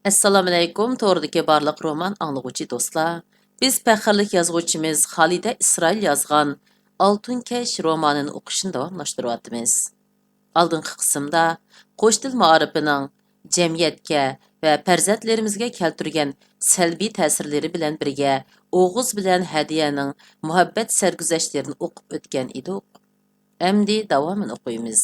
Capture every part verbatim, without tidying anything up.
ئەسسالامۇئەلەيكۇم، توردىكى بارلىق رومان ئاڭلىغۇچى دوستلار. بىز پەخىرلىك يازغۇچىمىز خالىدە ئىسرائىل يازغان ئالتۇن كەش رومانىنى ئوقۇشنى داۋاملاشتۇرۇۋاتىمىز. ئالدىنقى قىسىمدا قوش تىل مائارىپىنىڭ جەمئىيەتكە ۋە پەرزەنتلىرىمىزگە كەلتۈرگەن سەلبىي تەسىرلىرى بىلەن بىرگە ئوغۇز بىلەن ھەدىيەنىڭ مۇھەببەت سەرگۈزەشتلىرىنى ئوقۇپ ئۆتكەن ئىدۇق. ئەمدى داۋامىنى ئوقۇيمىز.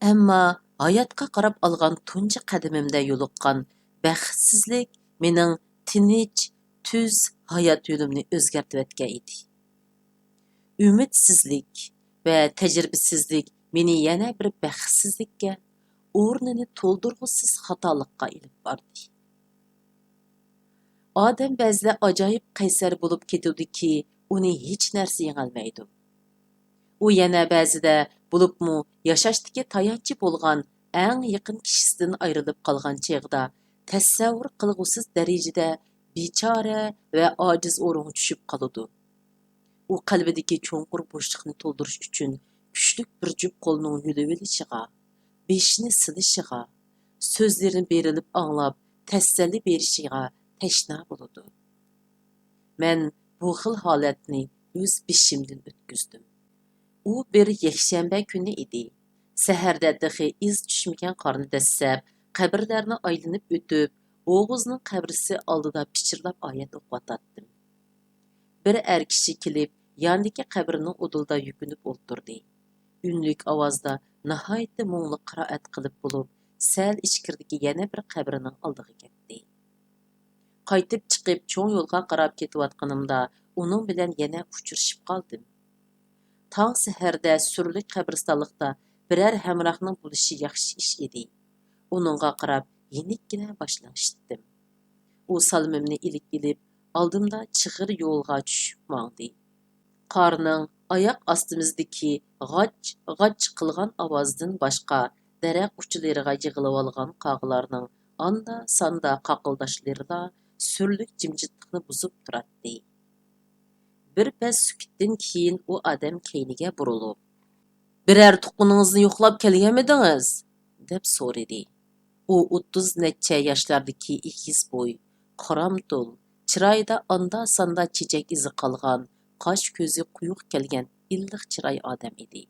ئەمما ھاياتقا قاراپ ئالغان تۇنجى قەدىمىمدە يولۇققان بەختسىزلىك مېنىڭ تىنچ، تۈز ھايات يولۇمنى ئۆزگەرتىۋەتكەن ئىدى. ئۈمىدسىزلىك ۋە تەجرىبىسىزلىك مېنى يەنە بىر بەختسىزلىككە، ئورنىنى تولدۇرغۇسىز خاتالىققا ئېلىپ باردى. ئادەم بەزىدە ئاجايىپ قەيسەر بولۇپ كېتىدۇكى، ئۇنى ھېچ نەرسە يېڭەلمەيدۇ. ئۇ يەنە بەزىدە، بولۇپمۇ ياشاشتىكى تايانچى بولغان ئەڭ يېقىن كىشىسىدىن ئايرىلىپ قالغان چېغىدا، تەسەۋۋۇر قىلغۇسىز دەرىجىدە بىچارە ۋە ئاجىز ئورۇنغا چۈشۈپ قالىدۇ. ئۇ قەلبىدىكى چوڭقۇر بوشلۇقنى تولدۇرۇش ئۈچۈن كۈچلۈك بىر جۈپ قولنىڭ يۆلىۋېلىشىغا، بېشىنى سىلىشىغا، سۆزلىرىنى بېرىلىپ ئاڭلاپ، تەسەللى بېرىشىغا تەشنا بولىدۇ. مەن بۇ خىل ھالەتنى ئۆز بېشىمدىن ئۆتكۈزدۈم. ئۇ بىر يەكشەنبە كۈنى ئىدى. سەھەردە تېخى ئىز چۈشمىگەن قارنى دەسسەپ، قەبرىلەرنى ئايلىنىپ ئۆتۈپ، ئوغۇزنىڭ قەبرىسى ئالدىدا پىچىرلاپ ئايەت ئوقۇۋاتاتتىم. بىر ئەر كىشى كېلىپ، ياندىكى قەبرىنىڭ ئۇدۇلىدا يۈكۈنۈپ ئولتۇردى. ئۈنلۈك ئاۋازدا ناھايىتى مۇڭلۇق قىرائەت قىلىپ بولۇپ، سەل ئىچكىرىدىكى يەنە بىر قەبرىنىڭ ئالدىغا كەتتى. قايتىپ چىقىپ، چوڭ يولغا قاراپ كېتىۋاتقىنىمدا، ئۇنىڭ بىلەن يەنە ئۇچرىشىپ قالدىم. تاڭ سەھەردە سۈرلۈك قەبرىستانلىقتا بىرەر ھەمراھنىڭ بولۇشى ياخشى ئىش ئىدى. ئۇنىڭغا قاراپ يېنىككىنە باش لىڭشىتتىم. ئۇ سالىمىمنى ئىلىك ئېلىپ، ئالدىمدا چىغىر يولغا چۈشۈپ ماڭدى. قارنىڭ ئاياق ئاستىمىزدىكى غاچ-غاچ قىلغان ئاۋازدىن باشقا، دەرەخ ئۇچىلىرىغا يىغىلىۋالغان قاغىلارنىڭ ئاندا-ساندا قاقىلداشلىرىلا سۈرلۈك جىمجىتلىقنى بۇزۇپ تۇراتتى. بىر پەس سۈكۈتتىن كېيىن ئۇ ئادەم كەينىگە بۇرۇلۇپ، «بىرەر تۇغقىنىڭىزنى يوقلاپ كەلگەنمىدىڭىز؟» دەپ سورىدى. ئۇ ئوتتۇز نەچچە ياشلاردىكى ئېگىز بوي، قارامتۇل، چىرايىدا ئاندا-ساندا چېچەك ئىزى قالغان، قاش-كۆزى قويۇق كەلگەن ئىللىق چىراي ئادەم ئىدى.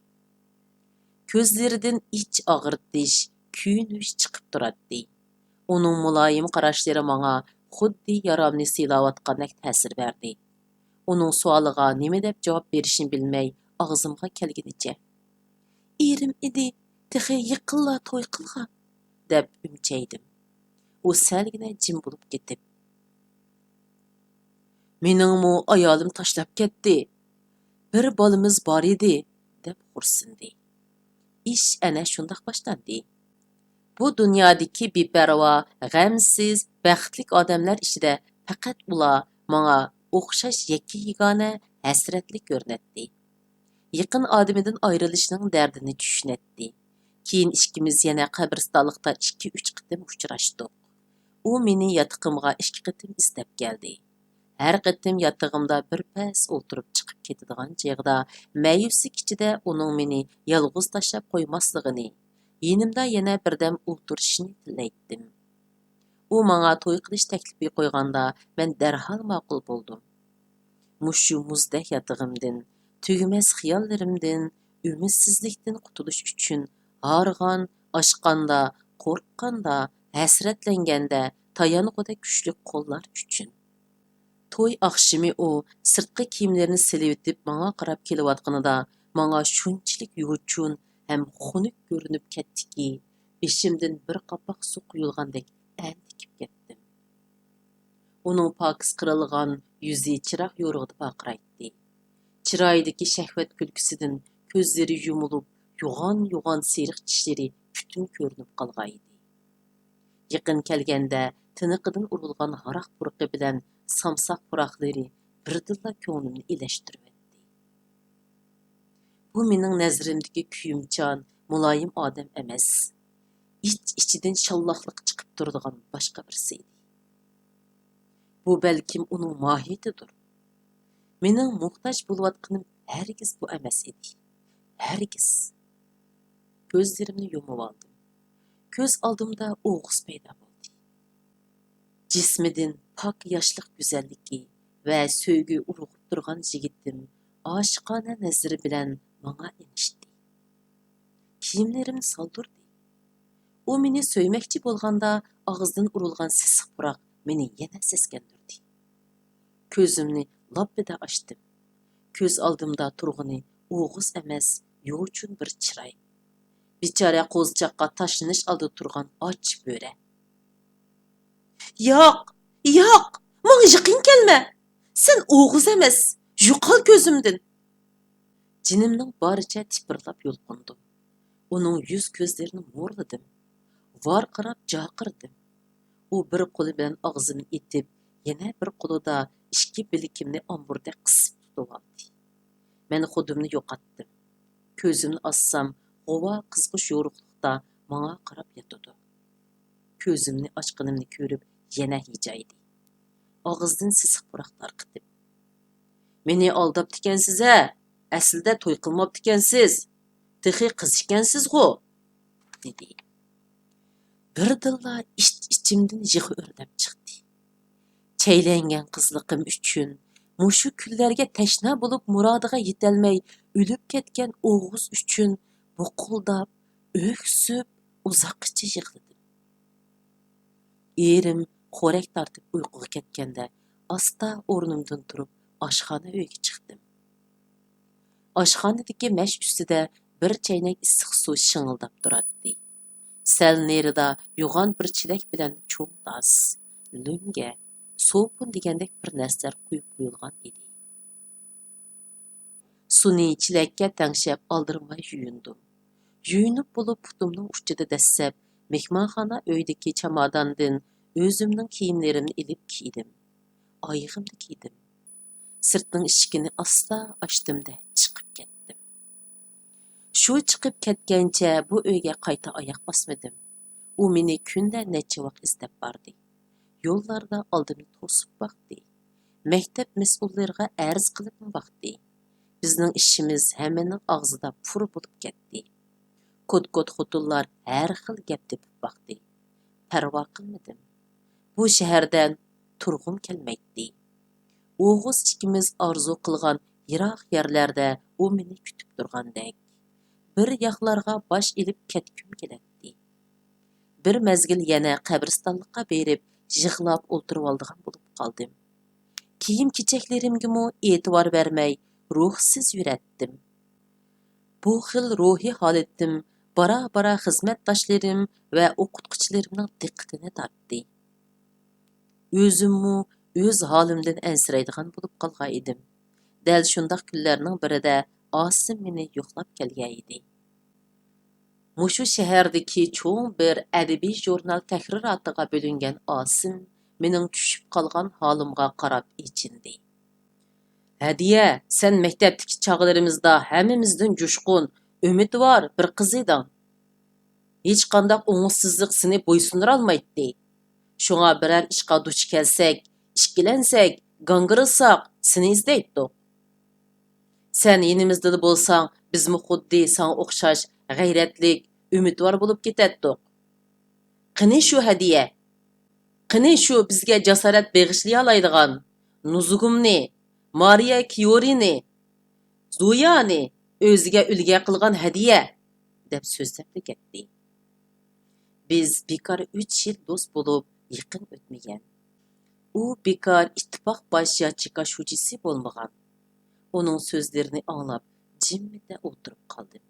كۆزلىرىدىن ئىچ ئاغرىتىش، كۆيۈنۈش چىقىپ تۇراتتى. ئۇنىڭ مۇلايىم قاراشلىرى ماڭا خۇددى يارامنى سىلاۋاتقاندەك تەسىر بەردى. ئۇنىڭ سوئالىغا نېمە دەپ جاۋاب بېرىشنى بىلمەي، ئاغزىمغا كەلگىنىچە، «ئېرىم ئىدى، تېخى يېقىنلا توي قىلغان» دەپ ئۈمچەيدىم. ئۇ سەلگىنە جىم بولۇپ كېتىپ، «مېنىڭمۇ ئايالىم تاشلاپ كەتتى. بىر بالىمىز بار ئىدى» دەپ خورسىندى. ئىش ئەنە شۇنداق باشلاندى. بۇ دۇنيادىكى بىپەرۋا، غەمسىز، بەختلىك ئادەملەر ئىچىدە پەقەت ئۇلا ماڭا ئوخشاش يەككە-يېگانە، ھەسرەتلىك كۆرۈنەتتى. يېقىن ئادىمىدىن ئايرىلىشنىڭ دەردىنى چۈشىنەتتى. كېيىن ئىككىمىز يەنە قەبرىستانلىقتا ئىككى-ئۈچ قېتىم ئۇچراشتۇق. ئۇ مېنى ياتىقىمغا ئىككى قېتىم ئىزدەپ كەلدى. ھەر قېتىم ياتىقىمدا بىر پەس ئولتۇرۇپ چىقىپ كېتىدىغان چېغىدا، مەيۈسلۈك ئىچىدە ئۇنىڭ مېنى يالغۇز تاشلاپ قويماسلىقىنى، يېنىمدا يەنە بىردەم ئولتۇرۇشىنى تىلەيتتىم. ئۇ ماڭا توي قىلىش تەكلىپى قويغاندا، مەن دەرھال ماقۇل بولدۇم. مۇشۇ مۇزدەك ياتىقىمدىن، تۈگىمەس خىياللىرىمدىن، ئۈمىدسىزلىكتىن قۇتۇلۇش ئۈچۈن ھارغان، ئاچقاندا، قورققاندا، ھەسرەتلەنگەندە تايانغۇدەك كۈچلۈك قوللار ئۈچۈن. توي ئاخشىمى ئۇ سىرتقى كىيىملىرىنى سېلىۋېتىپ ماڭا قاراپ كېلىۋاتقىنىدا، ماڭا شۇنچىلىك يوچۇن ھەم خۇنۈك كۆرۈنۈپ كەتتىكى، بېشىمدىن بىر قاپاق سۇ قۇيۇلغاندەك ئەندىكىپ كەتتىم. ئۇنىڭ پاكىز قىرىلغان يۈزى چىراغ يورۇقىدا پارقىرايتتى. چىرايىدىكى شەھۋەت كۈلكىسىدىن كۆزلىرى يۇمۇلۇپ، يوغان-يوغان سېرىق چىشلىرى پۈتۈن كۆرۈنۈپ قالغانىدى. يېقىن كەلگەندە تىنىقىدىن ئۇرۇلغان ھاراق پۇرىقى بىلەن سامساق پۇراقلىرى بىردىنلا كۆڭلۈمنى ئىلەشتۈرۈۋەتتى. بۇ مېنىڭ نەزىرىمدىكى كۆيۈمچان، مۇلايىم ئادەم ئەمەس. ئىچ-ئىچىدىن شاللاقلىق چىقىپ تۇرىدىغان باشقا بىرسى ئىدى. بۇ بەلكىم ئۇنىڭ ماھىيىتىدۇر. مېنىڭ موھتاج بولۇۋاتقىنىم ھەرگىز بۇ ئەمەس ئىدى. ھەرگىز. كۆزلىرىمنى يۇمۇۋالدىم. كۆز ئالدىمدا ئوغۇز پەيدا بولدى. جىسمىدىن پاك ياشلىق گۈزەللىكى ۋە سۆيگۈ ئۇرغۇپ تۇرغان يىگىتىم ئاشىقانە نەزىرى بىلەن ماڭا ئېلىشتى. كىيىملىرىمنى سالدۇردى. ئۇ مېنى سۆيمەكچى بولغاندا، ئاغزىدىن ئۇرۇلغان سېسىق پۇراق مېنى يەنە سەسكەندۈردى. كۆزۈمنى لاپپىدە ئاچتىم. كۆز ئالدىمدا تۇرغىنى ئوغۇز ئەمەس، يوچۇن بىر چىراي. بىچارە قوزىچاققا تاشلىنىش ئالدىدا تۇرغان ئاچ بۆرە. ياق، ياق، ماڭا يېقىن كەلمە! سەن ئوغۇز ئەمەس، يوقال كۆزۈمدىن! جېنىمنىڭ بارىچە تىپىرلاپ يۇلقۇندۇم. ئۇنىڭ يۈز-كۆزلىرىنى مورلىدىم. ۋارقىراپ جاقىردىم. ئۇ بىر قولى بىلەن ئاغزىمنى ئېتىپ، يەنە بىر قولىدا ئىككى بىلىكىمنى ئامبۇردەك قىسىپ تۇتۇۋالدى. مەن خۇدۇمنى يوقاتتىم. كۆزۈمنى ئاچسام، غۇۋا قىزغۇچ يورۇقلۇقتا ماڭا قاراپ ياتىدۇ. كۆزۈمنى ئاچقىنىمنى كۆرۈپ، يەنە ھىجايدى. ئاغزىدىن سېسىق پۇراق تارقىتىپ، «مېنى ئالداپتىكەنسىز-ھە! ئەسلىدە توي قىلماپتىكەنسىز! تېخى قىز ئىكەنسىزغۇ!» دېدى. بىردىنلا ئىچ-ئىچىمدىن يىغا ئۆرلەپ چىقتى. چەيلەنگەن قىزلىقىم ئۈچۈن، مۇشۇ كۈنلەرگە تەشنا بولۇپ، مۇرادىغا يېتەلمەي ئۆلۈپ كەتكەن ئوغۇز ئۈچۈن بۇقۇلداپ، ئۆكسۈپ، ئۇزاققىچە يىغلىدىم. ئېرىم خورەك تارتىپ ئۇيقۇغا كەتكەندە، ئاستا ئورنۇمدىن تۇرۇپ، ئاشخانا ئۆيگە چىقتىم. ئاشخانىدىكى مەش ئۈستىدە بىر چەينەك ئىسسىق سۇ شىڭىلداپ تۇراتتى. سەل نېرىدا يوغان بىر چېلەك بىلەن چوڭ تاس، لۆڭگە، سوپۇن دېگەندەك بىر نەرسىلەر قۇيۇپ قويۇلغان ئىدى. سۇنى چېلەككە تەڭشەپ ئالدىرىماي يۇيۇندۇم. يۇيۇنۇپ بولۇپ پۇتۇمنىڭ ئۇچىدا دەسسەپ مېھمانخانا ئۆيدىكى چاماداندىن ئۆزۈمنىڭ كىيىملىرىمنى ئېلىپ كىيدىم. ئايىغىمنى كىيدىم. سىرتنىڭ ئىشىكىنى ئاستا ئاچتىم-دە، چىقىپ كەتتىم. شۇ چىقىپ كەتكەنچە بۇ ئۆيگە قايتا ئاياق باسمىدىم. ئۇ مېنى كۈندە نەچچە ۋاق ئىزدەپ باردى. يوللاردا ئالدىمنى توسۇپ باقتى. مەكتەپ مەسئۇللىرىغا ئەرز قىلىپمۇ باقتى. بىزنىڭ ئىشىمىز ھەممىنىڭ ئاغزىدا پۇر بولۇپ كەتتى. كوت-كوت خوتۇنلار ھەر خىل گەپ تېپىپ باقتى. پەرۋا قىلمىدىم. بۇ شەھەردە تۇرغۇم كەلمەيتتى. ئوغۇز ئىككىمىز ئارزۇ قىلغان يىراق يەرلەردە ئۇ مېنى كۈتۈپ تۇرغاندەك. بىر ياقلارغا باش ئېلىپ كەتكۈم كېلەتتى. بىر مەزگىل يەنە قەبرىستانلىققا بېرىپ يىغلاپ ئولتۇرۇۋالىدىغان بولۇپ قالدىم. كىيىم-كېچەكلىرىمگىمۇ ئېتىبار بەرمەي، روھسىز يۈرەتتىم. بۇ خىل روھىي ھالىتىم بارا-بارا خىزمەتداشلىرىم ۋە ئوقۇتقۇچىلىرىمنىڭ دىققىتىنى تارتتى. ئۆزۈممۇ ئۆز ھالىمدىن ئەنسىرەيدىغان بولۇپ قالغان ئىدىم. دەل شۇنداق كۈنلەرنىڭ بىرىدە ئاسىم مېنى يوقلاپ كەلگەن ئىدى. مۇشۇ شەھەردىكى چوڭ بىر ئەدەبىي ژۇرنال تەھرىراتىغا بۆلۈنگەن ئاسىم مېنىڭ چۈشۈپ قالغان ھالىمغا قاراپ ئېچىندى. ھەدىيە، سەن مەكتەپتىكى چاغلىرىمىزدا ھەممىمىزدىن جۇشقۇن، ئۈمىدۋار بىر قىز ئىدىڭ. ھېچقانداق ئوڭۇشسىزلىق سېنى بويسۇندۇرالمايتتى. شۇڭا بىرەر ئىشقا دۇچ كەلسەك، ئىككىلەنسەك، گاڭگىرىساق، سېنى ئىزدەيتتۇق. سەن يېنىمىزدىلا بولساڭ، بىزمۇ خۇددى ساڭا ئوخشاش غەيرەتلىك، ئۈمىدۋار بولۇپ كېتەتتۇق. قېنى شۇ ھەدىيە؟ قېنى شۇ بىزگە جاسارەت بېغىشلىيالايدىغان نۇزۇگۇمنى، مارىيا كىيورىنى، زويانى ئۆزىگە ئۈلگە قىلغان ھەدىيە؟ دەپ سۆزلەپلا كەتتى. بىز بىكار ئۈچ يىل دوست بولۇپ، يېقىن ئۆتمىگەن. ئۇ بىكار ئىتتىپاق باش ياچېيكا شۇجىسى بولمىغان. ئۇنىڭ سۆزلىرىنى ئاڭلاپ، جىممىدە ئولتۇرۇپ قالدىم.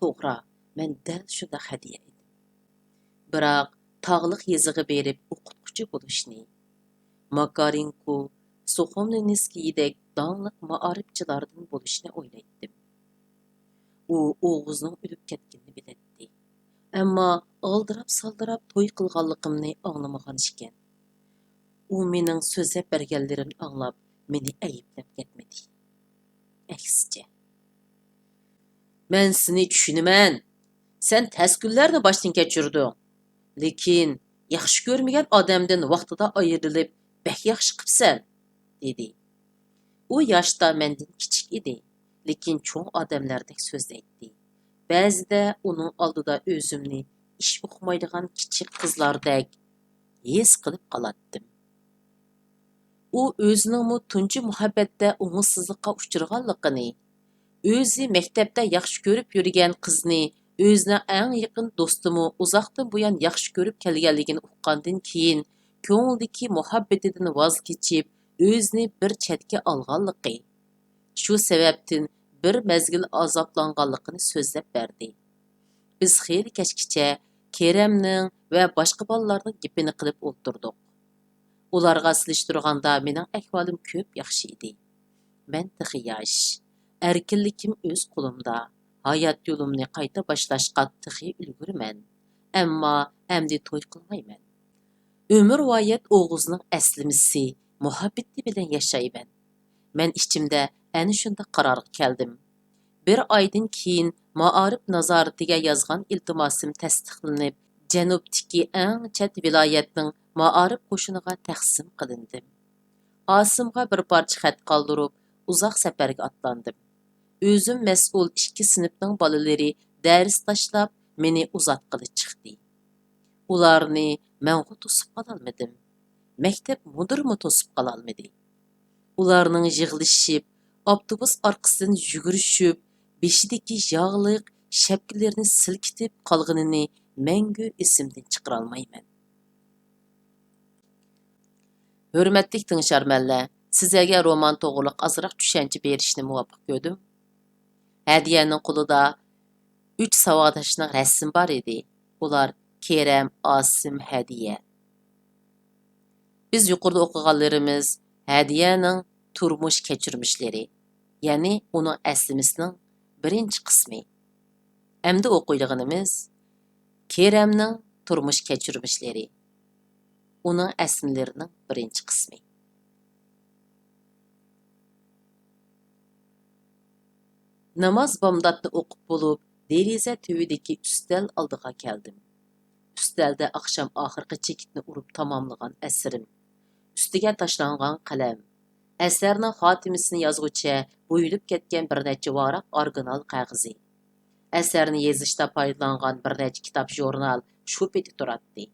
توغرا، مەن دەل شۇنداق ھەدىيە ئىدىم. بىراق، تاغلىق يېزىغا بېرىپ ئوقۇتقۇچى بولۇشنى، ماكارېنكو، سۇخوملىنسكىيدەك داڭلىق مائارىپچىلاردىن بولۇشنى ئويلايتتىم. ئۇ ئوغۇزنىڭ ئۆلۈپ كەتكىنىنى بىلەتتى. ئەمما ئالدىراپ-سالدىراپ توي قىلغانلىقىمنى ئاڭلىمىغان ئىكەن. ئۇ مېنىڭ سۆزلەپ بەرگەنلىرىمنى ئاڭلاپ، مېنى ئەيىبلەپ كەتمىدى. ئەكسىچە. مەن سېنى چۈشىنىمەن. سەن تەس كۈنلەرنى باشتىن كەچۈردۈڭ. لېكىن ياخشى كۆرمىگەن ئادەمدىن ۋاقتىدا ئايرىلىپ، بەك ياخشى قىپسەن، دېدى. ئۇ ياشتا مەندىن كىچىك ئىدى، لېكىن چوڭ ئادەملەردەك سۆزلەيتتى. بەزىدە ئۇنىڭ ئالدىدا ئۆزۈمنى ئىش ئۇقمايدىغان كىچىك قىزلاردەك ھېس قىلىپ قالاتتىم. ئۇ ئۆزىنىڭمۇ تۇنجى مۇھەببەتتە ئوڭۇشسىزلىققا ئۇچرىغانلىقىنى، ئۆزى مەكتەپتە ياخشى كۆرۈپ يۈرگەن قىزنى ئۆزىنىڭ ئەڭ يېقىن دوستىمۇ ئۇزاقتىن بۇيان ياخشى كۆرۈپ كەلگەنلىكىنى ئۇققاندىن كېيىن، كۆڭلىدىكى مۇھەببىتىدىن ۋاز كېچىپ، ئۆزىنى بىر چەتكە ئالغانلىقى، شۇ سەۋەبتىن بىر مەزگىل ئازابلانغانلىقىنى سۆزلەپ بەردى. بىز خېلى كەچكىچە كېرەمنىڭ ۋە باشقا بالىلارنىڭ گېپىنى قىلىپ ئولتۇردۇق. ئۇلارغا سېلىشتۇرغاندا مېنىڭ ئەھۋالىم كۆپ ياخشى ئىدى. مەن تېخى ياش، ئەركىنلىكىم ئۆز قولۇمدا، ھايات يولۇمنى قايتا باشلاشقا تېخى ئۈلگۈرىمەن. ئەمما ئەمدى توي قىلمايمەن. ئۆمۈرۋايەت ئوغۇزنىڭ ئەسلىمىسى، مۇھەببىتى بىلەن ياشايمەن. مەن ئىچىمدە ئەنە شۇنداق قارارغا كەلدىم. بىر ئايدىن كېيىن مائارىپ نازارىتىگە يازغان ئىلتىماسىم تەستىقلىنىپ، جەنۇبتىكى ئەڭ چەت ۋىلايەتنىڭ مائارىپ قوشۇنىغا تەقسىم قىلىندىم. ئاسىمغا بىر پارچە خەت قالدۇرۇپ، ئۇزاق سەپەرگە ئاتلاندىم. ئۆزۈم مەسئۇل ئىككى سىنىپنىڭ بالىلىرى دەرس تاشلاپ، مېنى ئۇزاتقىلى چىقتى. ئۇلارنى مەنغۇ توسۇپ قالالمىدىم. مەكتەپ مۇدىرىمۇ توسۇپ قالالمىدى. ئۇلارنىڭ يىغلىشىپ، ئاپتوبۇس ئارقىسىدىن يۈگۈرۈشۈپ، بېشىدىكى ياغلىق شەپكىلىرىنى سىلكىتىپ قالغىنىنى مەڭگۈ ئېسىمدىن چىقىرالمايمەن. ھۆرمەتلىك تىڭشارمەنلەر، سىزەرگە رومان توغرۇلۇق ئازراق چۈشەنچە بېرىشنى مۇۋاپىق كۆردۈم. ھەدىيەنىڭ قولىدا ئۈچ ساۋاقداشنىڭ رەسىمى بار ئىدى. ئۇلار كېرەم، ئاسىم، ھەدىيە. بىز يۇقىرىدا ئوقۇغانلىرىمىز ھەدىيەنىڭ تۇرمۇش كەچۈرمىشلىرى، يەنى ئۇنىڭ ئەسلىمىسىنىڭ بىرىنچى قىسمى. ئەمدى ئوقۇيدىغىنىمىز كېرەمنىڭ تۇرمۇش كەچۈرمىشلىرى، ئۇنىڭ ئەسلىمىلىرىنىڭ بىرىنچى قىسمى. ناماز بامداتنى ئوقۇپ بولۇپ، دېرىزە تۈۋىدىكى ئۈستەل ئالدىغا كەلدىم. ئۈستەلدە ئاخشام ئاخىرقى چېكىتنى ئۇرۇپ تاماملىغان ئەسىرىم. ئۈستىگە تاشلانغان قەلەم. ئەسەرنىڭ خاتىمىسىنى يازغۇچە بويىلىپ كەتكەن بىر نەچچە ۋاراق ئورىگىنال قەغىزى. ئەسەرنى يېزىشتا پايدىلانغان بىر نەچچە كىتاب، ژۇرنال شۇ پېتى تۇراتتى.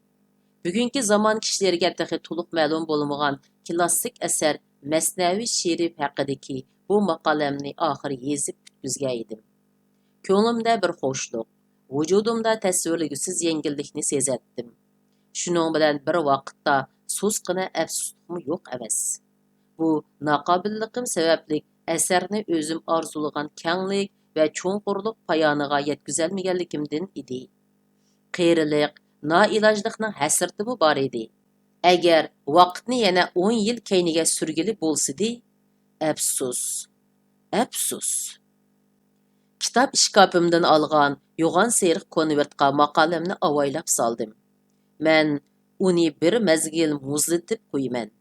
بۈگۈنكى زامان كىشىلىرىگە تېخى تولۇق مەلۇم بولمىغان كلاسسىك ئەسەر مەسنەۋى شېرىپ ھەققىدىكى بۇ ماقالەمنى ئاخىرى يېزىپ پۈتكۈزگەن ئىدىم. كۆڭلۈمدە بىر خۇشلۇق، ۋۇجۇدۇمدا تەسۋىرلىگۈسىز يەڭگىللىكنى سېزەتتىم. شۇنىڭ بىلەن بىر ۋاقىتتا سۇسقىنا ئەپسۇسلۇقمۇ يوق ئەمەس. بۇ ناقابىللىقىم سەۋەبلىك ئەسەرنى ئۆزۈم ئارزۇلىغان كەڭلىك ۋە چوڭقۇرلۇق پايانىغا يەتكۈزەلمىگەنلىكىمدىن ئىدى. قېرىلىق، نائىلاجلىقنىڭ ھەسرىتىمۇ بار ئىدى. ئەگەر ۋاقىتنى يەنە ئون يىل كەينىگە سۈرگىلى بولسىدى، ئەپسۇس، ئەپسۇس. كىتاب ئىشكاپىمدىن ئالغان يوغان سېرىق كونۋېرتقا ماقالەمنى ئاۋايلاپ سالدىم. مەن ئۇنى بىر مەزگىل مۇزلىتىپ قويىمەن.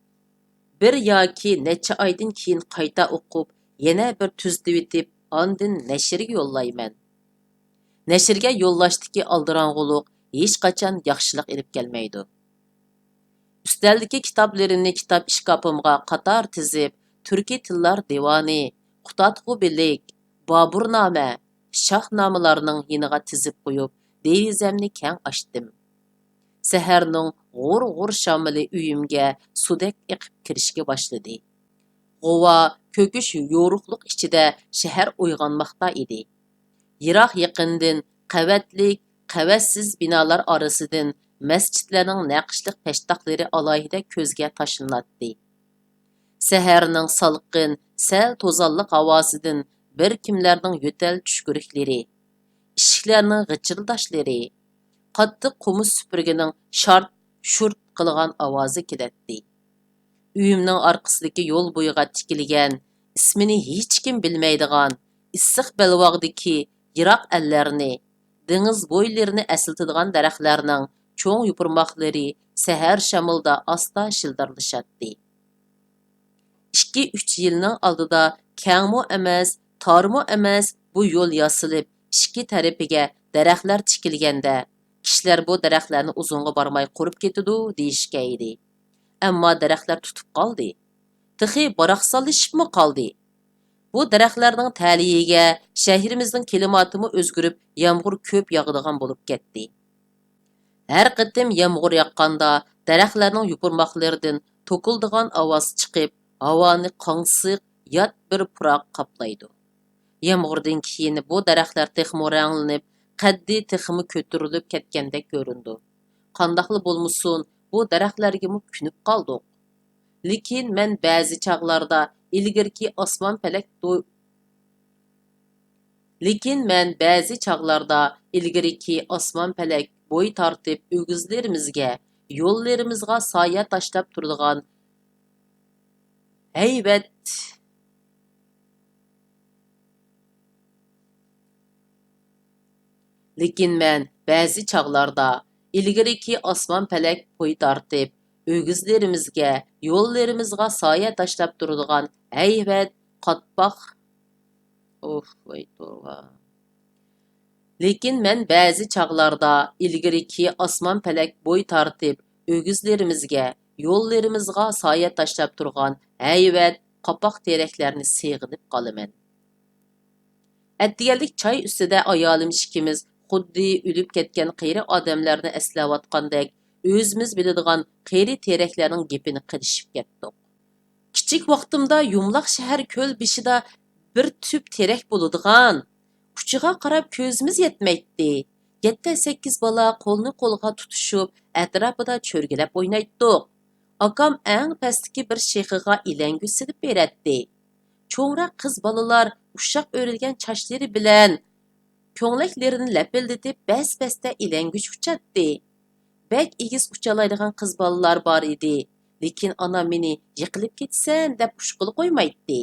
بىر ياكى نەچچە ئايدىن كېيىن قايتا ئوقۇپ، يەنە بىر تۈزىتىۋېتىپ، ئاندىن نەشرگە يوللايمەن. نەشرگە يوللاشتىكى ئالدىراڭغۇلۇق ھېچقاچان ياخشىلىق ئېلىپ كەلمەيدۇ. ئۈستەلدىكى كىتابلىرىمنى كىتاب ئىشكاپىمغا قاتار تىزىپ، تۈركىي تىللار دىۋانى، قۇتادغۇ بىلىك، بابۇرنامە، شاھنامىلارنىڭ يېنىغا تىزىپ قويۇپ، دېرىزەمنى كەڭ ئاچتىم. سەھەرنىڭ غۇر-غۇر شامىلى ئۆيۈمگە سۇدەك ئېقىپ كىرىشكە باشلىدى. غۇۋا، كۆكۈش يورۇقلۇق ئىچىدە شەھەر ئويغانماقتا ئىدى. يىراق-يېقىندىن قەۋەتلىك، قەۋەتسىز بىنالار ئارىسىدىن مەسچىتلەرنىڭ نەقىشلىق پەشتاقلىرى ئالاھىدە كۆزگە تاشلىناتتى. سەھەرنىڭ سالقىن، سەل توزانلىق ھاۋاسىدىن بىر كىملەرنىڭ يۆتەل چۈشكۈرۈكلىرى، ئىشىكلەرنىڭ غىچىلداشلىرى، قاتتىق قومۇس سۈپۈرگىنىڭ شارت-شۇرت قىلغان ئاۋازى كېلەتتى. ئۆيۈمنىڭ ئارقىسىدىكى يول بويىغا تىكىلگەن، ئىسمىنى ھېچكىم بىلمەيدىغان ئىسسىق بەلباغدىكى يىراق ئەللەرنى، دېڭىز بويلىرىنى ئەسلىتىدىغان دەرەخلەرنىڭ چوڭ يوپۇرماقلىرى سەھەر شامىلىدا ئاستا شىلدىرلىشاتتى. ئىككى-ئۈچ يىلنىڭ ئالدىدا كەڭمۇ ئەمەس، تارمۇ ئەمەس، بۇ يول ياسىلىپ، ئىككى تەرىپىگە دەرەخلەر تىكىلگەندە، كىشىلەر بۇ دەرەخلەرنى ئۇزۇنغا بارماي قۇرۇپ كېتىدۇ دېيىشكەن ئىدى. ئەمما دەرەخلەر تۇتۇپ قالدى. تېخى باراقسانلىشىپمۇ قالدى. بۇ دەرەخلەرنىڭ تەلىيىگە شەھىرىمىزنىڭ كىلىماتىمۇ ئۆزگىرىپ، يامغۇر كۆپ ياغىدىغان بولۇپ كەتتى. ھەر قېتىم يامغۇر ياغقاندا، دەرەخلەرنىڭ يوپۇرماقلىرىدىن توكۇلىدىغان ئاۋاز چىقىپ، ھاۋانى قاڭسىق، يات بىر پۇراق قاپلايدۇ. يامغۇردىن كېيىن بۇ دەرەخلەر تېخىمۇ رەڭلىنىپ، قەددى تېخىمۇ كۆتۈرۈلۈپ كەتكەندەك كۆرۈنىدۇ. قانداقلا بولمىسۇن، بۇ دەرەخلەرگىمۇ كۆنۈپ قالدۇق. لېكىن مەن بەزى چاغلاردا ئىلگىرىكى ئاسمان پەلەك دو-، لېكىن مەن بەزى چاغلاردا ئىلگىرىكى ئاسمان پەلەك بوي تارتىپ ئۆگزىلىرىمىزگە، يوللىرىمىزغا سايە تاشلاپ تۇرىدىغان ھەيۋەت، لېكىن مەن بەزى چاغلاردا ئىلگىرىكى ئاسمان پەلەك بوي تارتىپ، ئۆگزىلىرىمىزگە، يوللىرىمىزغا سايە تاشلاپ تۇرىدىغان ھەيۋەت، قاتپاق، ئوھ، ۋاي توۋا. لېكىن مەن بەزى چاغلاردا ئىلگىرىكى ئاسمان پەلەك بوي تارتىپ، ئۆگزىلىرىمىزگە، يوللىرىمىزغا سايە تاشلاپ تۇرغان ھەيۋەت، قاپاق تېرەكلەرنى سېغىنىپ قالىمەن. ئەتىگەنلىك چاي ئۈستىدە ئايالىم ئىككىمىز خۇددى ئۆلۈپ كەتكەن قېرى ئادەملەرنى ئەسلەۋاتقاندەك، ئۆزىمىز بىلىدىغان قېرى تېرەكلەرنىڭ گېپىنى قىلىشىپ كەتتۇق. كىچىك ۋاقتىمدا يۇمىلاق شەھەر كۆل بېشىدا بىر تۈپ تېرەك بولىدىغان. ئۇچىغا قاراپ كۆزىمىز يەتمەيتتى. يەتتە-سەككىز بالا قولنى قولغا تۇتۇشۇپ، ئەتراپىدا چۆرگىلەپ ئوينايتتۇق. ئاكام ئەڭ پەستىكى بىر شېخىغا ئىلەڭگۈچ سېلىپ بېرەتتى. چوڭراق قىز بالىلار ئۇششاق ئۆرۈلگەن چاچلىرى بىلەن كۆڭلەكلىرىنى لەپىلدىتىپ بەس-بەستە ئىلەڭگۈچ ئۇچاتتى. بەك ئېگىز ئۇچالايدىغان قىز بالىلار بار ئىدى، لېكىن ئانام مېنى يىقىلىپ كېتىسەن دەپ ئۇچقىلى قويمايتتى.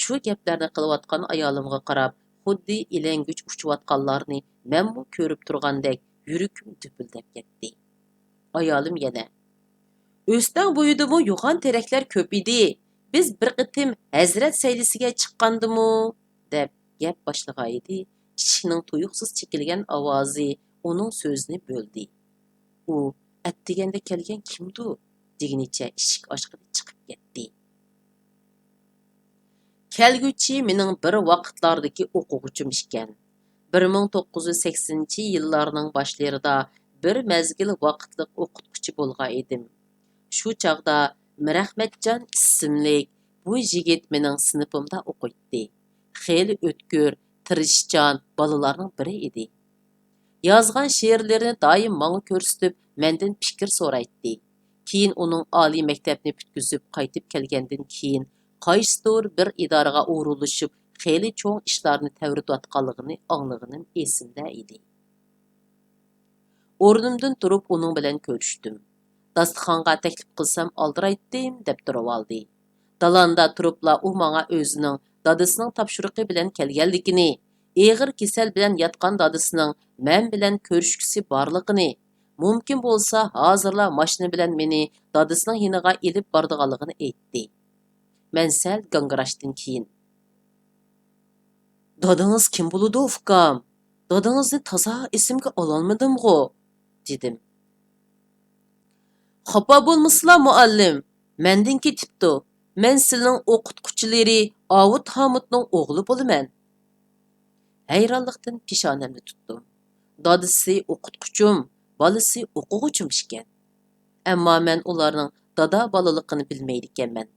شۇ گەپلەرنى قىلىۋاتقان ئايالىمغا قاراپ، خۇددى ئىلەڭگۈچ ئۇچۇۋاتقانلارنى مەنمۇ كۆرۈپ تۇرغاندەك يۈرىكىم دۈپۈلدەپ كەتتى. ئايالىم يەنە، ئۆستەڭ بويىدىمۇ يوغان تېرەكلەر كۆپ ئىدى. بىز بىر قېتىم ھەزرەت سەيلىسىگە چىققاندىمۇ، دەپ گەپ باشلىغانىدى، ئىشىكنىڭ تۇيۇقسىز چېكىلگەن ئاۋازى ئۇنىڭ سۆزىنى بۆلدى. ئۇ، ئەتىگەندە كەلگەن كىمدۇ؟ دېگىنىچە ئىشىك ئاچقىلى چىقىپ كەتتى. كەلگۈچى مېنىڭ بىر ۋاقىتلاردىكى ئوقۇغۇچىم ئىكەن. بىر مىڭ توققۇز يۈز سەكسىنىنچى يىللارنىڭ باشلىرىدا بىر مەزگىل ۋاقىتلىق ئوقۇتقۇچى بولغان ئىدىم. شۇ چاغدا مىرئەخمەتجان ئىسىملىك بۇ يىگىت مېنىڭ سىنىپىمدا ئوقۇيتتى. خېلى ئۆتكۈر، تىرىشچان بالىلارنىڭ بىرى ئىدى. يازغان شېئىرلىرىنى دائىم ماڭا كۆرسىتىپ، مەندىن پىكىر سورايتتى. كېيىن ئۇنىڭ ئالىي مەكتەپنى پۈتكۈزۈپ قايتىپ كەلگەندىن كېيىن، قايسىدۇر بىر ئىدارىگە ئورۇنلىشىپ، خېلى چوڭ ئىشلارنى تەۋرىتىۋاتقانلىقىنى ئاڭلىغىنىم ئېسىمدە ئىدى. ئورنۇمدىن تۇرۇپ ئۇنىڭ بىلەن كۆرۈشتۈم. داستىخانغا تەكلىپ قىلسام ئالدىرايتتىم، دەپ تۇرۇۋالدى. دالاندا تۇرۇپلا ئۇ ماڭا ئۆزىنىڭ دادىسىنىڭ تاپشۇرۇقى بىلەن كەلگەنلىكىنى، ئېغىر كېسەل بىلەن ياتقان دادىسىنىڭ مەن بىلەن كۆرۈشكۈسى بارلىقىنى، مۇمكىن بولسا ھازىرلا ماشىنا بىلەن مېنى دادىسىنىڭ يېنىغا ئېلىپ بارىدىغانلىقىنى ئېيتتى. مەن سەل گاڭگىراشتىن كېيىن، دادىڭىز كىم بولىدۇ، ئۇكام؟ دادىڭىزنى تازا ئېسىمگە ئالالمىدىمغۇ؟ دېدىم. خاپا بولمىسىلا، مۇئەللىم، مەندىن كېتىپتۇ. مەن سىلىنىڭ ئوقۇتقۇچىلىرى ئاۋۇت ھامۇتنىڭ ئوغلى بولىمەن. ھەيرانلىقتىن پېشانەمنى تۇتتۇم. دادىسى ئوقۇتقۇچۇم، بالىسى ئوقۇغۇچىم ئىكەن. ئەمما مەن ئۇلارنىڭ دادا بالىلىقىنى بىلمەيدىكەنمەن.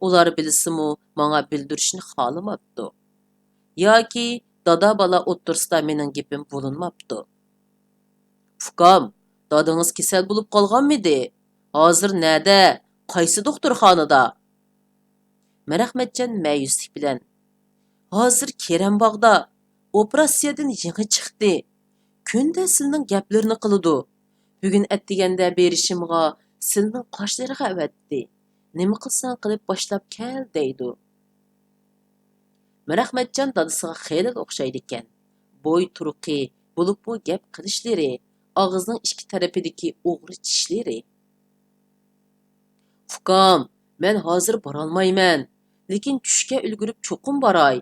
ئۇلار بىلسىمۇ، ماڭا بىلدۈرۈشنى خالىماپتۇ. ياكى دادا بالا ئوتتۇرىسىدا مېنىڭ گېپىم بولۇنماپتۇ. ئۇكام، دادىڭىز كېسەل بولۇپ قالغانمىدى؟ ھازىر نەدە؟ قايسى دوختۇرخانىدا؟ مىرئەخمەتجان مەيۈسلۈك بىلەن، ھازىر كېرەم باغدا، ئوپېراتسىيەدىن يېڭى چىقتى. كۈندە سىلىنىڭ گەپلىرىنى قىلىدۇ. بۈگۈن ئەتىگەندە بېرىشىمغا سىلىنىڭ قاشلىرىغا ئەۋەتتى. نېمە قىلساڭ قىلىپ باشلاپ كەل دەيدۇ. مىرئەخمەتجان دادىسىغا خېلىلا ئوخشايدىكەن. بوي تۇرقى، بولۇپمۇ گەپ قىلىشلىرى، ئاغزىنىڭ ئىككى تەرىپىدىكى ئوغرى چىشلىرى. ئۇكام، مەن ھازىر بارالمايمەن، لېكىن چۈشكە ئۈلگۈرۈپ چوقۇم باراي.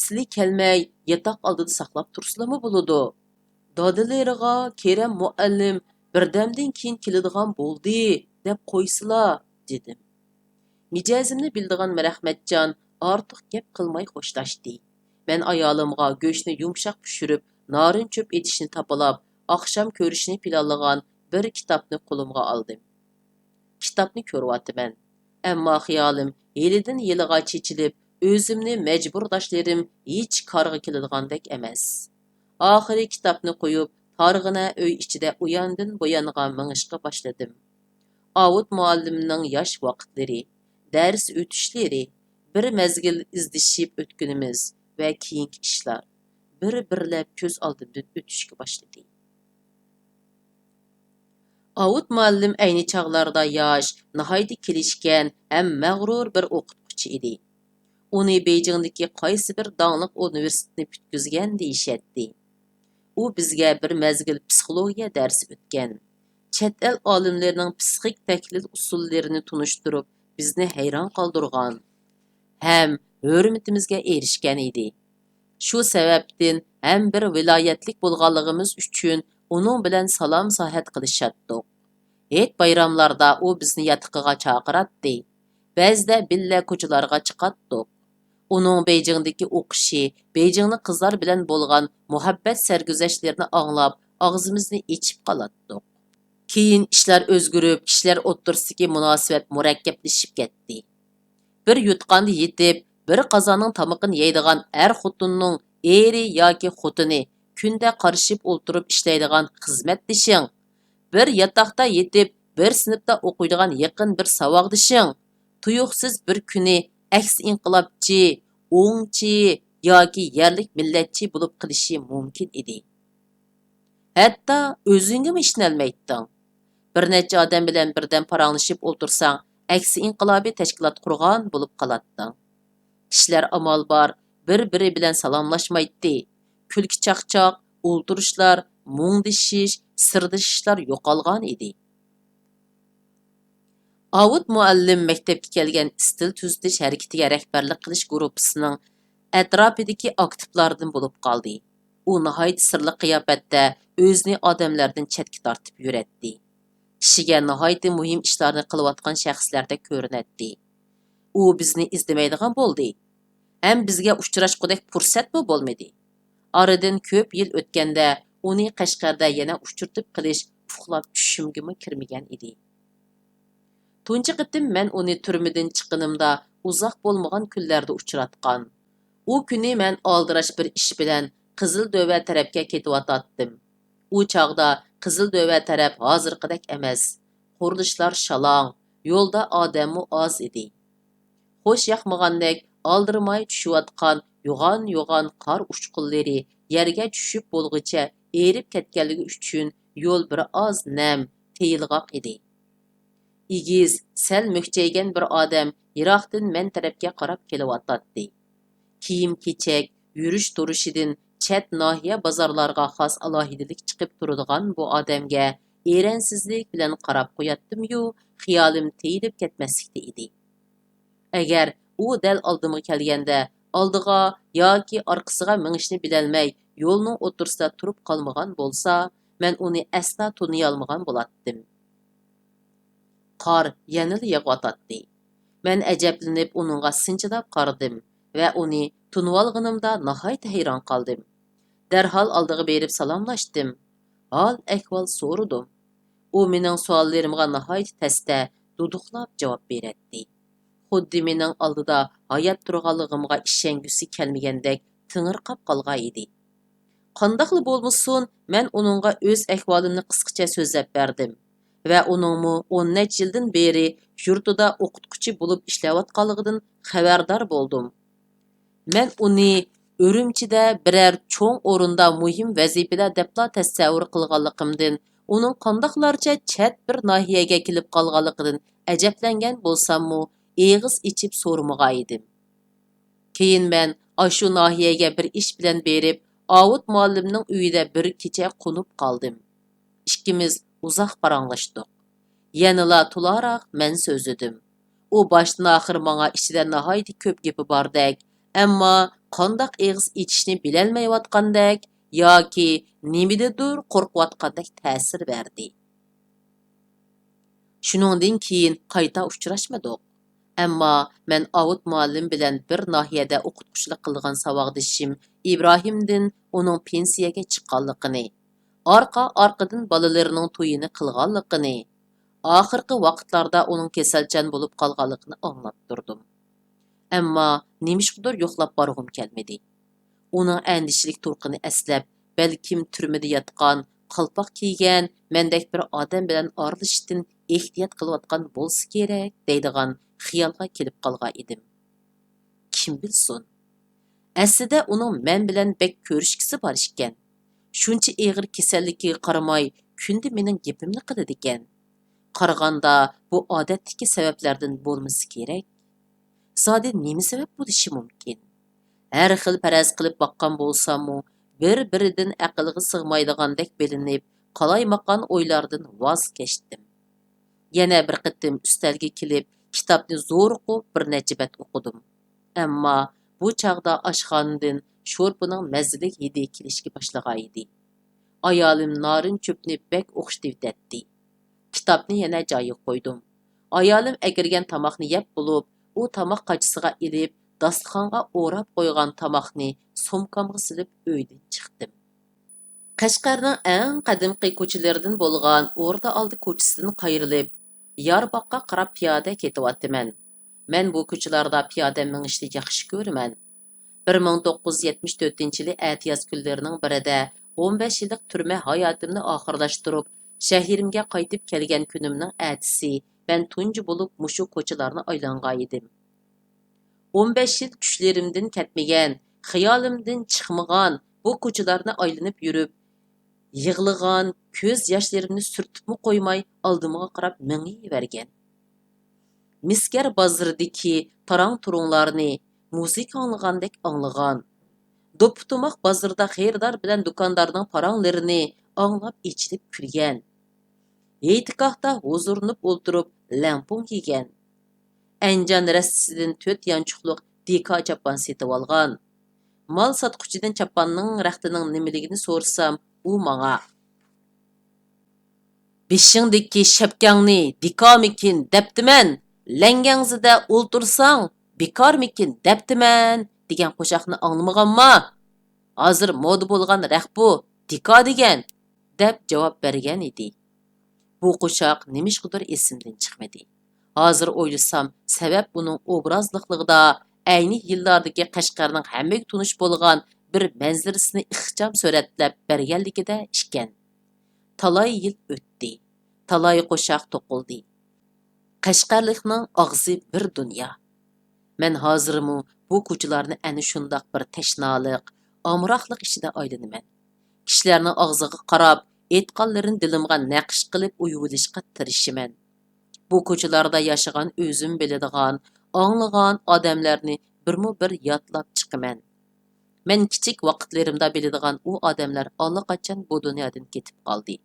سىلى كەلمەي ياتاق ئالدىدا ساقلاپ تۇرسىلىمۇ بولىدۇ. دادىلىرىغا كېرەم مۇئەللىم بىردەمدىن كېيىن كېلىدىغان بولدى دەپ قويسىلا، دېدىم. مىجەزىمنى بىلىدىغان مىرئەخمەتجان ئارتۇق گەپ قىلماي خوشلاشتى. مەن ئايالىمغا گۆشنى يۇمشاق پىشۇرۇپ، نارىن چۆپ ئېتىشنى تاپىلاپ، ئاخشام كۆرۈشنى پىلانلىغان بىر كىتابنى قولۇمغا ئالدىم. كىتابنى كۆرۈۋاتىمەن. ئەمما خىيالىم يىلىدىن يىلىغا چېچىلىپ، ئۆزۈمنى مەجبۇرداشلىرىم ھېچ كارغا كېلىدىغاندەك ئەمەس. ئاخىرى كىتابنى قويۇپ، تارغىنە ئۆي ئىچىدە ئۇياندىن بۇيانغا مېڭىشقا باشلىدىم. ئاۋۇت مۇئەللىمنىڭ ياش ۋاقىتلىرى، دەرس ئۆتۈشلىرى، بىر مەزگىل ئىزدىشىپ ئۆتكىنىمىز ۋە كېيىنكى ئىشلار بىر-بىرلەپ كۆز ئالدىمدىن ئۆتۈشكە باشلىدى. ئاۋۇت مۇئەللىم ئەينى چاغلاردا ياش، ناھايىتى كېلىشكەن ھەم مەغرۇر بىر ئوقۇتقۇچى ئىدى. ئۇنى بېيجىڭدىكى قايسى بىر داڭلىق ئۇنىۋېرسىتېتنى پۈتكۈزگەن دېيىشەتتى. ئۇ بىزگە بىر مەزگىل پسىخولوگىيە دەرسى ئۆتكەن. چەت ئەل ئالىملىرىنىڭ پسىخىك تەھلىل ئۇسۇللىرىنى تونۇشتۇرۇپ، بىزنى ھەيران قالدۇرغان ھەم ھۆرمىتىمىزگە ئېرىشكەن ئىدى. شۇ سەۋەبتىن ھەم بىر ۋىلايەتلىك بولغانلىقىمىز ئۈچۈن ئۇنىڭ بىلەن سالام-ساھەت قىلىشاتتۇق. ھېيت-بايراملاردا ئۇ بىزنى ياتىقىغا چاقىراتتى. بەزىدە بىللە كوچىلارغا چىقاتتۇق. ئۇنىڭ بېيجىڭدىكى ئوقۇشى، بېيجىڭلىق قىزلار بىلەن بولغان مۇھەببەت سەرگۈزەشتلىرىنى ئاڭلاپ، ئاغزىمىزنى ئېچىپ قالاتتۇق. كېيىن ئىشلار ئۆزگىرىپ، كىشىلەر ئوتتۇرىسىدىكى مۇناسىۋەت مۇرەككەپلىشىپ كەتتى. بىر يوتقاندا يېتىپ، بىر قازاننىڭ تامىقىنى يەيدىغان ئەر خوتۇننىڭ ئېرى ياكى خوتۇنى، كۈندە قارىشىپ ئولتۇرۇپ ئىشلەيدىغان خىزمەتدىشىڭ، بىر ياتاقتا يېتىپ، بىر سىنىپتا ئوقۇيدىغان يېقىن بىر ساۋاقدىشىڭ، تۇيۇقسىز بىر كۈنى ئەكسى ئىنقىلابچى، ئوڭچى ياكى يەرلىك مىللەتچى بولۇپ قېلىشى مۇمكىن ئىدى. ھەتتا ئۆزۈڭگىمۇ ئىشىنەلمەيتتىڭ. بىر نەچچە ئادەم بىلەن بىردەم پاراڭلىشىپ ئولتۇرساڭ، ئەكسى ئىنقىلابىي تەشكىلات قۇرغان بولۇپ قالاتتىڭ. كىشىلەر ئامال بار بىر-بىرى بىلەن سالاملاشمايتتى. كۈلكە-چاقچاق، ئولتۇرۇشلار، مۇڭدىشىش، سىردىشىشلار يوقالغان ئىدى. ئاۋۇت مۇئەللىم مەكتەپكە كەلگەن ئىستىل تۈزىتىش ھەرىكىتىگە رەھبەرلىك قىلىش گۇرۇپپىسىنىڭ ئەتراپىدىكى ئاكتىپلاردىن بولۇپ قالدى. ئۇ ناھايىتى سىرلىق قىياپەتتە ئۆزىنى ئادەملەردىن چەتكە تارتىپ يۈرەتتى. كىشىگە ناھايىتى مۇھىم ئىشلارنى قىلىۋاتقان شەخسلەردەك كۆرۈنەتتى. ئۇ بىزنى ئىزدىمەيدىغان بولدى. ھەم بىزگە ئۇچراشقۇدەك پۇرسەتمۇ بولمىدى. ئارىدىن كۆپ يىل ئۆتكەندە، ئۇنى قەشقەردە يەنە ئۇچرىتىپ قېلىش ئۇخلاپ چۈشۈمگىمۇ كىرمىگەن ئىدى. تۇنجى قېتىم مەن ئۇنى تۈرمىدىن چىققىنىمدا ئۇزاق بولمىغان كۈنلەردە ئۇچراتقان. ئۇ كۈنى مەن ئالدىراش بىر ئىش بىلەن قىزىل دۆۋە تەرەپكە كېتىۋاتاتتىم. ئۇ چاغدا قىزىل دۆۋە تەرەپ ھازىرقىدەك ئەمەس. قۇرۇلۇشلار شالاڭ، يولدا ئادەممۇ ئاز ئىدى. خوش ياقمىغاندەك ئالدىرىماي چۈشۈۋاتقان يوغان-يوغان قار ئۇچقۇنلىرى يەرگە چۈشۈپ بولغۇچە ئېرىپ كەتكەنلىكى ئۈچۈن يول بىر ئاز نەم، تېيىلغاق ئىدى. ئېگىز، سەل مۈكچەيگەن بىر ئادەم يىراقتىن مەن تەرەپكە قاراپ كېلىۋاتاتتى. كىيىم-كېچەك، يۈرۈش-تۇرۇشىدىن چەت ناھىيە بازارلارغا خاس ئالاھىدىلىك چىقىپ تۇرىدىغان بۇ ئادەمگە ئېرەنسىزلىك بىلەن قاراپ قوياتتىميۇ، خىيالىم تېيىلىپ كەتمەسلىكتە ئىدى. ئەگەر ئۇ دەل ئالدىمغا كەلگەندە، ئالدىغا ياكى ئارقىسىغا مېڭىشنى بىلەلمەي، يولنىڭ ئوتتۇرىسىدا تۇرۇپ قالمىغان بولسا، مەن ئۇنى ئەسلا تونۇيالمىغان بولاتتىم. قار يەنىلا يېغىۋاتاتتى. مەن ئەجەبلىنىپ ئۇنىڭغا سىنچىلاپ قارىدىم ۋە ئۇنى تونۇۋالغىنىمدا ناھايىتى ھەيران قالدىم. دەرھال ئالدىغا بېرىپ سالاملاشتىم. ھال-ئەھۋال سورىدىم. ئۇ مېنىڭ سوئاللىرىمغا ناھايىتى تەستە، دۇدۇقلاپ جاۋاب بېرەتتى. خۇددى مېنىڭ ئالدىدا ھايات تۇرغانلىقىمغا ئىشەنگۈسى كەلمىگەندەك تېڭىرقاپ قالغان ئىدى. قانداقلا بولمىسۇن، مەن ئۇنىڭغا ئۆز ئەھۋالىمنى قىسقىچە سۆزلەپ بەردىم ۋە ئۇنىڭمۇ ئون نەچچە يىلدىن بېرى يۇرتىدا ئوقۇتقۇچى بولۇپ ئىشلەۋاتقانلىقىدىن خەۋەردار بولدۇم. مەن ئۇنى ئۈرۈمچىدە بىرەر چوڭ ئورۇندا مۇھىم ۋەزىپىدە دەپلا تەسەۋۋۇر قىلغانلىقىمدىن، ئۇنىڭ قانداقلارچە چەت بىر ناھىيەگە كېلىپ قالغانلىقىدىن ئەجەبلەنگەن بولساممۇ، ئېغىز ئېچىپ سورىمىغانىدىم. كېيىن مەن ئاشۇ ناھىيەگە بىر ئىش بىلەن بېرىپ، ئاۋۇت مۇئەللىمنىڭ ئۆيىدە بىر كېچە قونۇپ قالدىم. ئىككىمىز ئۇزاق پاراڭلاشتۇق. يەنىلا تولاراق مەن سۆزلىدىم. ئۇ باشتىن-ئاخىر ماڭا ئىچىدە ناھايىتى كۆپ گېپى باردەك، ئەمما قانداق ئېغىز ئېچىشنى بىلەلمەيۋاتقاندەك ياكى نېمىدىندۇر قورقۇۋاتقاندەك تەسىر بەردى. شۇنىڭدىن كېيىن قايتا ئۇچراشمىدۇق. ئەمما مەن ئاۋۇت مۇئەللىم بىلەن بىر ناھىيەدە ئوقۇتقۇچىلىق قىلىدىغان ساۋاقدىشىم ئىبراھىمدىن ئۇنىڭ پېنسىيەگە چىققانلىقىنى، ئارقا-ئارقىدىن بالىلىرىنىڭ تويىنى قىلغانلىقىنى، ئاخىرقى ۋاقىتلاردا ئۇنىڭ كېسەلچان بولۇپ قالغانلىقىنى ئاڭلاپ تۇردۇم. ئەمما نېمىشقىدۇر يوقلاپ بارغۇم كەلمىدى. ئۇنىڭ ئەندىشىلىك تۇرقىنى ئەسلەپ، بەلكىم تۈرمىدە ياتقان، قالپاق كىيگەن، مەندەك بىر ئادەم بىلەن ئارىلىشىشتىن ئېھتىيات قىلىۋاتقان بولسا كېرەك، دەيدىغان خىيالغا كېلىپ قالغان ئىدىم. كىم بىلسۇن؟ ئەسلىدە ئۇنىڭ مەن بىلەن بەك كۆرۈشكۈسى بار ئىكەن. شۇنچە ئېغىر كېسەللىكىگە قارىماي، كۈندە مېنىڭ گېپىمنى قىلىدىكەن. قارىغاندا، بۇ ئادەتتىكى سەۋەبلەردىن بولمىسا كېرەك. زادى نېمە سەۋەب بولۇشى مۇمكىن؟ ھەر خىل پەرەز قىلىپ باققان بولساممۇ، بىر-بىرىدىن ئەقىلگە سىغمايدىغاندەك بىلىنىپ، قالايمىقان ئويلاردىن ۋاز كەچتىم. يەنە بىر قېتىم ئۈستەلگە كېلىپ، كىتابنى زورۇقۇپ بىر نەچچە بەت ئوقۇدۇم. ئەمما بۇ چاغدا ئاشخانىدىن شورپىنىڭ مەززىلىك ھىدى كېلىشكە باشلىغانىدى. ئايالىم نارىن چۆپنى بەك ئوخشىتىۋېتەتتى. كىتابنى يەنە جايىغا قويدۇم. ئايالىم ئەكىرگەن تاماقنى يەپ بولۇپ، ئۇ تاماق قاچىسىغا ئېلىپ، داستىخانغا ئوراپ قويغان تاماقنى سومكامغا سېلىپ ئۆيدىن چىقتىم. قەشقەرنىڭ ئەڭ قەدىمكى كوچىلىرىدىن بولغان ئوردا ئالدى كوچىسىدىن قايرىلىپ، يارباغقا قاراپ پىيادە كېتىۋاتىمەن. مەن بۇ كوچىلاردا پىيادە مېڭىشنى ياخشى كۆرىمەن. بىر مىڭ توققۇز يۈز يەتمىش تۆتىنچى يىلى ئەتىياز كۈنلىرىنىڭ بىرىدە، ئون بەش يىللىق تۈرمە ھاياتىمنى ئاخىرلاشتۇرۇپ، شەھىرىمگە قايتىپ كەلگەن كۈنۈمنىڭ ئەتىسى مەن تۇنجى بولۇپ مۇشۇ كوچىلارنى ئايلانغانىدىم. ئون بەش يىل چۈشلىرىمدىن كەتمىگەن، خىيالىمدىن چىقمىغان بۇ كوچىلارنى ئايلىنىپ يۈرۈپ، يىغلىغان، كۆز ياشلىرىمنى سۈرتۈپمۇ قويماي، ئالدىمغا قاراپ مېڭىۋەرگەن. مىسكەر بازىرىدىكى تاراڭ-تۇرۇڭلارنى مۇزىكا ئاڭلىغاندەك ئاڭلىغان. دوپپا-تۇماق بازىرىدا خېرىدار بىلەن دۇكاندارنىڭ پاراڭلىرىنى ئاڭلاپ ئېچىلىپ كۈلگەن. ھېيتگاھتا ھۇزۇرلىنىپ ئولتۇرۇپ لەڭپۇڭ يېگەن. ئەنجان رەستىسىدىن تۆت يانچۇقلۇق دىكا چاپان سېتىۋالغان. مال ساتقۇچىدىن چاپاننىڭ رەختىنىڭ نېمىلىكىنى سورىسام، ئۇ ماڭا، «بېشىڭدىكى شەپكەڭنى دىكامىكىن دەپتىمەن، لەڭگەڭزىدە ئولتۇرساڭ بىكارمىكىن دەپتىمەن» دېگەن قوشاقنى ئاڭلىمىغانما؟ ھازىر مودا بولغان رەخت بۇ، دىكا دېگەن، دەپ جاۋاب بەرگەن ئىدى. بۇ قوشاق نېمىشقىدۇر ئېسىمدىن چىقمىدى. ھازىر ئويلىسام، سەۋەب ئۇنىڭ ئوبرازلىقلىقىدا ئەينى يىللاردىكى قەشقەرنىڭ ھەممىگە تونۇش بولغان بىر مەنزىرىسىنى ئىخچام سۈرەتلەپ بەرگەنلىكىدە ئىكەن. تالاي يىل ئۆتتى، تالاي قوشاق توقۇلدى. قەشقەرلىكنىڭ ئاغزى بىر دۇنيا. مەن ھازىرمۇ بۇ كوچىلارنى ئەنە شۇنداق بىر تەشنالىق، ئامراقلىق ئىچىدە ئايلىنىمەن. كىشىلەرنىڭ ئاغزىغا قاراپ، ئېيتقانلىرىنى دىلىمغا نەقىش قىلىپ ئۇيۇۋېلىشقا تىرىشىمەن. بۇ كوچىلاردا ياشىغان، ئۆزۈم بىلىدىغان، ئاڭلىغان ئادەملەرنى بىرمۇ بىر يادلاپ چىقىمەن. مەن كىچىك ۋاقىتلىرىمدا بىلىدىغان ئۇ ئادەملەر ئاللىقاچان بۇ دۇنيادىن كېتىپ قالدى.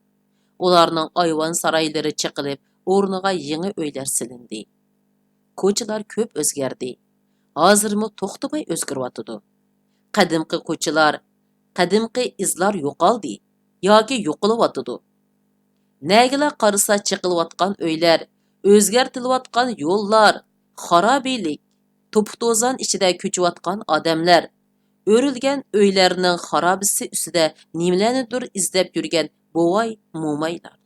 ئۇلارنىڭ ئايۋان سارايلىرى چېقىلىپ، ئورنىغا يېڭى ئۆيلەر سېلىندى. كوچىلار كۆپ ئۆزگەردى. ھازىرمۇ توختىماي ئۆزگىرىۋاتىدۇ. قەدىمكى كوچىلار، قەدىمكى ئىزلار يوقالدى ياكى يوقىلىۋاتىدۇ. نەگىلا قارىسا چېقىلىۋاتقان ئۆيلەر، ئۆزگەرتىلىۋاتقان يوللار، خارابىلىك، توپا-توزان ئىچىدە كۆچۈۋاتقان ئادەملەر، ئۆرۈلگەن ئۆيلەرنىڭ خارابىسى ئۈستىدە نېمىلەرنىدۇر ئىزدەپ يۈرگەن بوۋاي-مومايلار.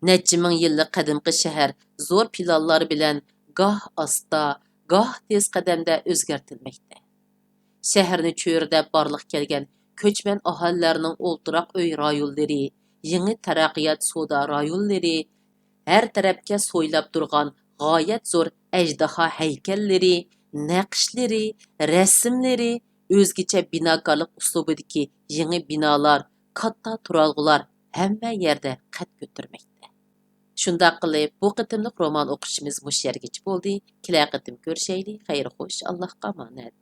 نەچچە مىڭ يىللىق قەدىمكى شەھەر زور پىلانلار بىلەن گاھ ئاستا، گاھ تېز قەدەمدە ئۆزگەرتىلمەكتە. شەھەرنى چۆرىدەپ بارلىققا كەلگەن كۆچمەن ئاھالىلەرنىڭ ئولتۇراق ئۆي رايونلىرى، يېڭى تەرەققىيات سودا رايونلىرى، ھەر تەرەپكە سويلاپ تۇرغان غايەت زور ئەجدىھا ھەيكەللىرى، نەقىشلىرى، رەسىملىرى، ئۆزگىچە بىناكارلىق ئۇسلۇبىدىكى يېڭى بىنالار، كاتتا تۇرالغۇلار ھەممە يەردە قەد كۆتۈرمەكتە. شۇنداق قىلىپ، بۇ قېتىملىق رومان ئوقۇشىمىز مۇشۇ يەرگىچە بولدى. كېلەر قېتىم كۆرۈشەيلى. خەير خوش، ئاللاھقا ئامانەت.